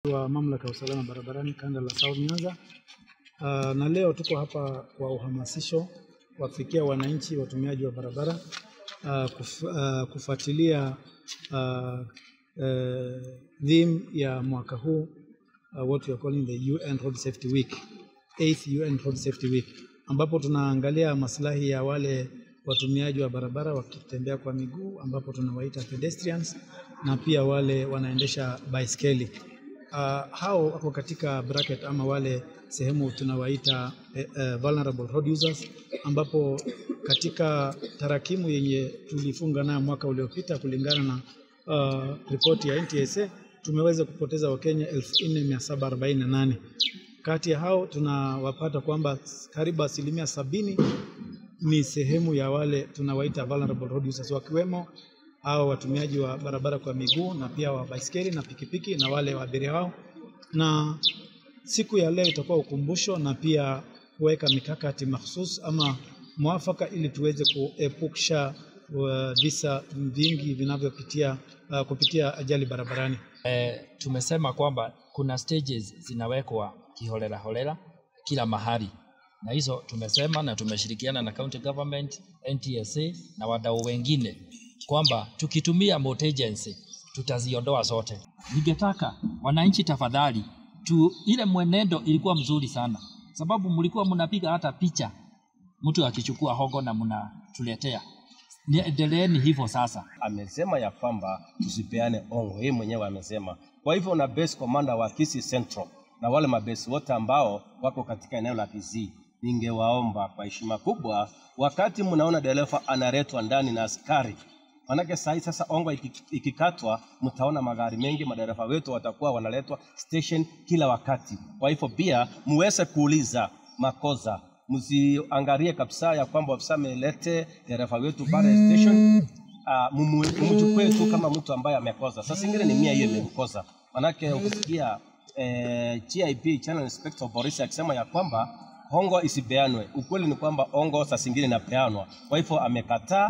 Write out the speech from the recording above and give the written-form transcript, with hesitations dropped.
Wa mamlaka ya usalama barabarani kanda la South Nyanza. Na leo tuko hapa kwa uhamasisho kuwafikia wananchi watumiaji wa barabara kufuatilia theme ya mwaka huu, what we are calling the UN Road Safety Week, 8th UN Road Safety Week, ambapo tunaangalia maslahi ya wale watumiaji wa barabara wakitembea kwa miguu, ambapo tunawaita pedestrians, na pia wale wanaendesha baiskeli. Hao wako katika bracket ama wale sehemu tunawaita vulnerable road users, ambapo katika tarakimu yenye tulifunga nayo mwaka uliopita kulingana na ripoti ya NTSA tumeweza kupoteza Wakenya 4748. Kati ya hao tunawapata kwamba karibu 70% ni sehemu ya wale tunawaita vulnerable road users, wakiwemo hao watumiaji wa barabara kwa miguu na pia wa baiskeli na pikipiki na wale wa abiria wao. Na siku ya leo itakuwa ukumbusho na pia kuweka mikakati mahsus ama mwafaka ili tuweze kuepusha visa vingi vinavyopitia kupitia ajali barabarani. Tumesema kwamba kuna stages zinawekwa kiholela holela kila mahali, na hizo tumesema na tumeshirikiana na county government, NTSA na wadau wengine kwamba tukitumia motor agency tutaziondoa zote. Ningetaka wananchi tafadhali tu, ile mwenendo ilikuwa mzuri sana, sababu mlikuwa mnapiga hata picha mtu akichukua hongo na mnatuletea. Endeleeni hivyo sasa. Amesema ya kwamba tusipeane ongo, yeye mwenyewe amesema. Kwa hivyo na base commander wa Kisii Central na wale mabesi wote ambao wako katika eneo la Kisii, ningewaomba kwa heshima kubwa, wakati mnaona dereva analetwa ndani na askari, manake sahi sasa ongo ikikatwa, mtaona magari mengi, madereva wetu watakuwa wanaletwa station kila wakati. Kwa hivyo pia muweze kuuliza makosa, msiangalie kabisa ya kwamba ofisa amelete dereva wetu pale station, mumchukue tu kama mtu ambaye amekosa. Sasa ingine ni mia hiyo imemkosa, manake ukisikia GIP Channel Inspector Boris akisema ya kwamba hongo isipeanwe, ukweli ni kwamba hongo saa zingine inapeanwa. Kwa hivyo amekataa.